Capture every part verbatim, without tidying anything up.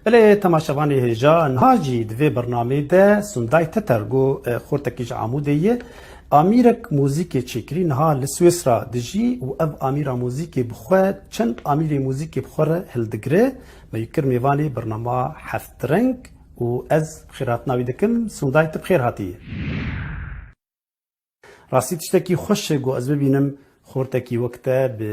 Belê temaşevanê hêja, niha jî di vê bernameyê de Sunday Teter ku, e, xortekî ji Amûdê ye, amîrek muzîkê çêkirî niha li Swêsra dijî û ev amîra muzîkê bi xwe çend amîrê muzîkê bi xwe re hildigire. Me yê kir mêvanê bernama Heft Reng û ez xêrhatina wî dikim. Sunday, tu bi xêr hatiyê. Rastî tiştekî xweş e ku ez bibînim xortekî wek te bi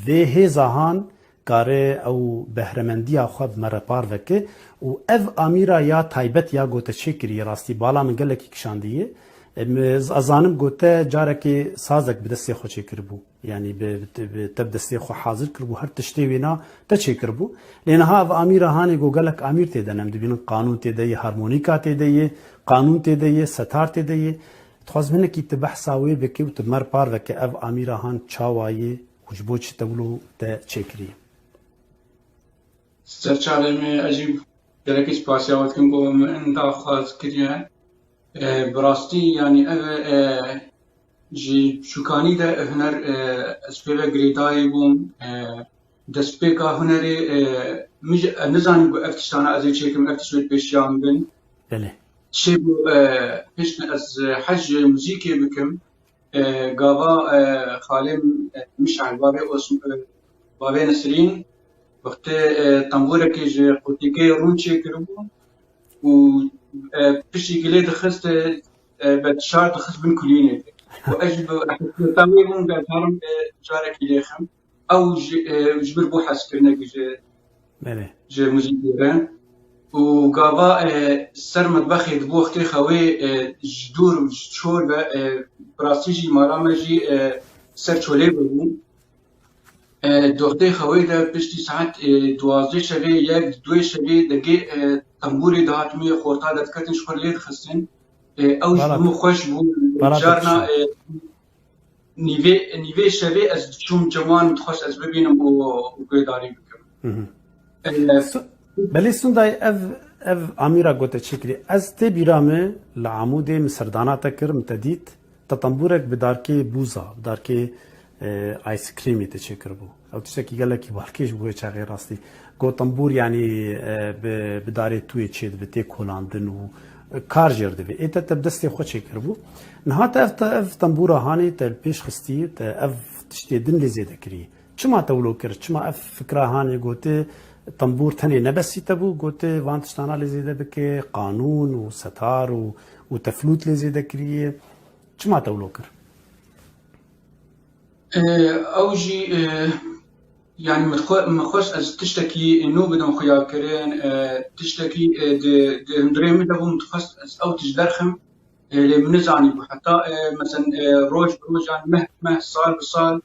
vê hêza han kare ew behremendiya xwe bi me re parve ke û ev amîra ya taybet ya ku te çêkirî, rastî bala min gelekî kişandiye. Em, ez zanim ku te carekê sazek bi destê xwe çêkiribû. Yanî bi, bi, bi te bi destê xwe hazir kiribû, her tiştê wêna te çêkiribû. Lê niha ev amîra hanê ku gelek amîr tê de ne, em dibînin qanûn tê de ye, harmonîka tê de ye, qanûn tê de ye, setar tê de ye. Dixwazim hinekî tu behsa wê bikî û tu mer parve ke ev amîra han çawa ye û ji bo çi te wilo te çêkirî? Serçavê me, ez jî gelekî spasiya we dikim ku min daxwaz kiriye. E, bi rastî, yanî ev, e, ji çûkanî de huner, e, ez pê ve girêdayî bûm. E, destpêka hunerê, e, min jî, e, nizanî ku ev tiştana ez ê çêkim, ev tişt wê pêşiya min bin. Belê. Çêbû, e, pişt ez hej muzîkê bikim. E, gava, e, xalê min, e, Mişal, bavê Osm-, e, bavê Nesrîn, wextê, e, tembûrekê ji qutîkê rûn çêkiribû û, e, piştî gilê dixist, e, e, be dişar dixist bin kulînê de. Û ez jî bi hesreta wê bûm, be karim, e, carekî lêxim. Ew ji, e, ji bir bû hezkirinekî ji Belê. Ji muzîkê re. Û gava, e, ser metbexê dibû wextê xewê, e, ji dûr, ji çor ve, e, bi rastî jî mala me jî, e, ser çolê ve bû. E, di wextê xewê de piştî saet, e, duwazdeh şevê, yek, duê şevê dengê, e, tembûrê dihat min xorta derdiketin, ji xwe lê dixistin. E, ew jî Bala bi min xweş bû. Bala Carna, dikişa. e, Nîvê, nîvê şevê ez diçûm ciwan dixwest ez bibînim û, û guhdarî bikim. Hı hı. E, Su-, Belê Sunday, ev, ev amîra gote çêkirî. Ez tê bîra min li Amûdê min serdana te kir, min te dît. Te tembûrek bi darkê bûza, bi darkê, e, ice creamê te çêkiribû. Ew tiştekî gelekî balkêş bû wê çaxê rastî. Got tembûr, yanî, e, bi, bi darê tuyê çêdibe, tê kolandin û, e, kar jê re divê. Ê te, te bi destê xwe çêkiribû. Niha te ev, te ev tembûra hanê te li pêş xistî, te ev tiştê din lê zêde kirî. Çima te wilo kir? Çima ev fikra hanê gotê tembûr tenê nebesî te bû, gotê van tiştana lê zêde bike, qanûn û setar û, û te flût lê zêde kiriye? Çima te wilo kir? E, ew jî, e, yanî min xwe, min xwest ez tiştekî nû bidim xuyakirin, e, tiştekî, e, di, di hundirê min de bû, min dixwest ez ew tişt derxim, e, lê min nizanîbû. Heta, e, mesen, e, roj bi rojan, meh bi meh, sal bi sal,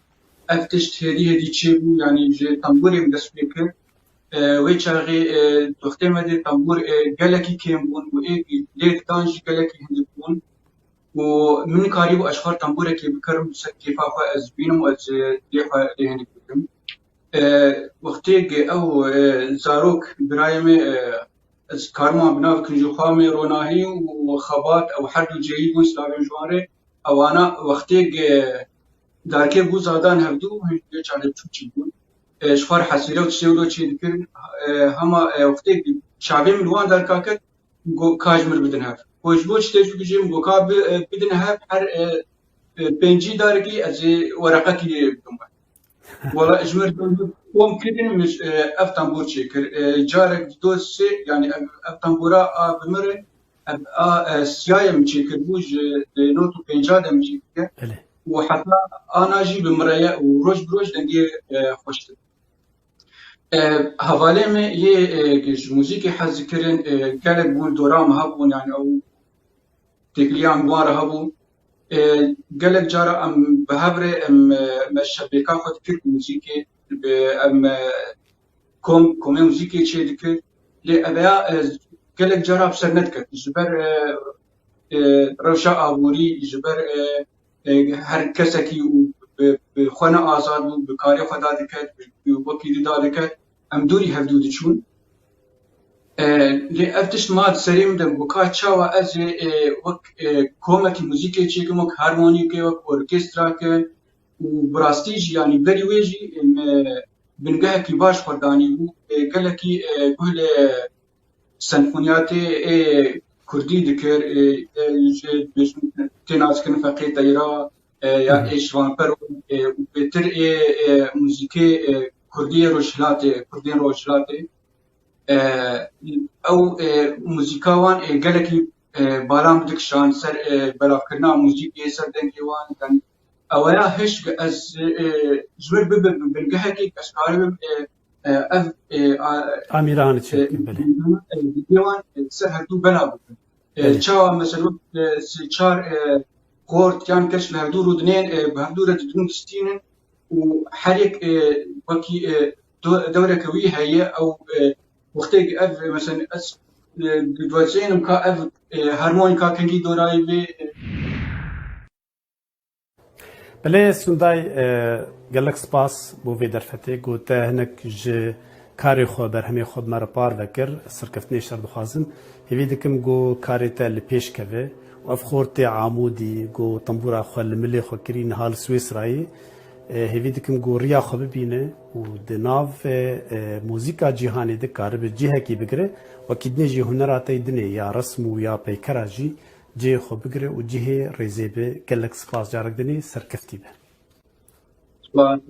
ev tişt hêdî hêdî çêbû, yanî ji tembûrê min dest pê kir. E, wê çaxê, e, wextê me dê tembûr, e, gelekî kêm bûn û ê lê didan jî gelekî hindik bûn. Û min nikarîbû ez xwe tembûrekê bikirim, ser kêfa xwe ez bînim û ez, e, lê xwe lê hinek bikim. E, wextê ku ew, e, zarok, birayê me, e, ez karima bi nav kincûxamê ronahî û xebat, ew her du cêyî bûn, silavên ji wan rê. Ewana wextê ku darkê bûza dan hevdû, hin vê çaxê biçûk çi bûn. E, ji xwe re hesîre û tiştê wilo çê dikir. E, hema, e, wextê ku çavê min li wan darka ket, Go, ka ji min bidin hev. Go, ji bo çi tê çû bijî min? Go, ka bi-, e, bidin hev her, e, e, pêncî darekî ez ê wereqekî bidim we. Wela ji min re kom kirin, min, e, ev tembûr çêkir. E, carek, do, sê, yanî ev, ev tembûra a bi min re, ev a, e, siyaye min çêkir bû, ji, e, not û pênca de min çêkir. Belê. Û heta ana jî bi min re ye û roj bi roj dengê, e, xweş dibin. E, hevalê me yê, e, ji muzîkê hez dikirin, e, gelek bûn dora me hebûn, yani ew têkiliya min wan re hebû. E, gelek cara em bi hev re em, e, me şebêka xwe dikir bi muzîkê, bi em, e, kom, komê muzîkê çê dikir. Lê eveya, e, gelek cara bi ser nediket. Ji ber, e, e, rewşa aborî, ji ber, e, e, her kesekî û bi, bi xwe ne azad bû, bi karê xwe dadiket, bi, bi wekî dî dadiket, em dûrî hevdû diçûn. E, lê ev tişt ma di serê min de bû, ka çawa ez ê, e, wek, e, komekî muzîkê çêkim, wek harmonîke, wek orkestrake û bi rastî jî, yanî berî wê jî, e, me bingehekî baş xwe danî bû. E, gelekî, e, guh lê senfoniyatê ê kurdî dikir, ê, ê, ji, tê naskirin Feqê Teyra, ê, ya ê Şivan Pero, ê, û bêtir ê, ê, muzîkê, ê, kurdî yê Rojhilatê, kurdên Rojhilatê. Ê, ew, ê, muzîka wan, ê, gelekî, ê, balam dikişand ser, ê, belavkirina muzîkê, ser dengê wan. Eweya hişk ez, ê, ji wir bibe bingehekî ez karibim, ê, ê, ev, ê, a, Amîran ê, çêkin, belê. Ê, dengê wan, ê, ser hevdû belav bikin. Ê, Belê. Çawa mesela, ê, sê çar, ê, xort yan keç li hevdû rûdinên, ê, bi hevdû re didin distînin û her yek, ê, wekî, ê, do-, dewreke wî heye ew, ê, wextê ev, ê, mesela ez, ê, dibezênim ka ev, ê, harmonika kengî dorayî vê, ê, Belê Sunday, e, gelek spas bo vê derfetê. Got te hinek ji karê xwe, berhemê xwe bi me re parve kir. Serkeftinê ji te re dixwazim. Hêvî dikim ku karê te li pêş keve. Û ev xortê Amûdî ku tembûra xwe li milê xwe kirî, niha li Swêsrayê. E, hêvî dikim ku riya xwe bibîne û di nav, e, e, muzîka cîhanê de karibe cihekî bigire. Wekî dinê jî hunera te yê dinê ya resm û ya peykera jî cihê xwe bigire û cihê rêzê be. Gelek spas, carek dinê serkeftî be. Spas.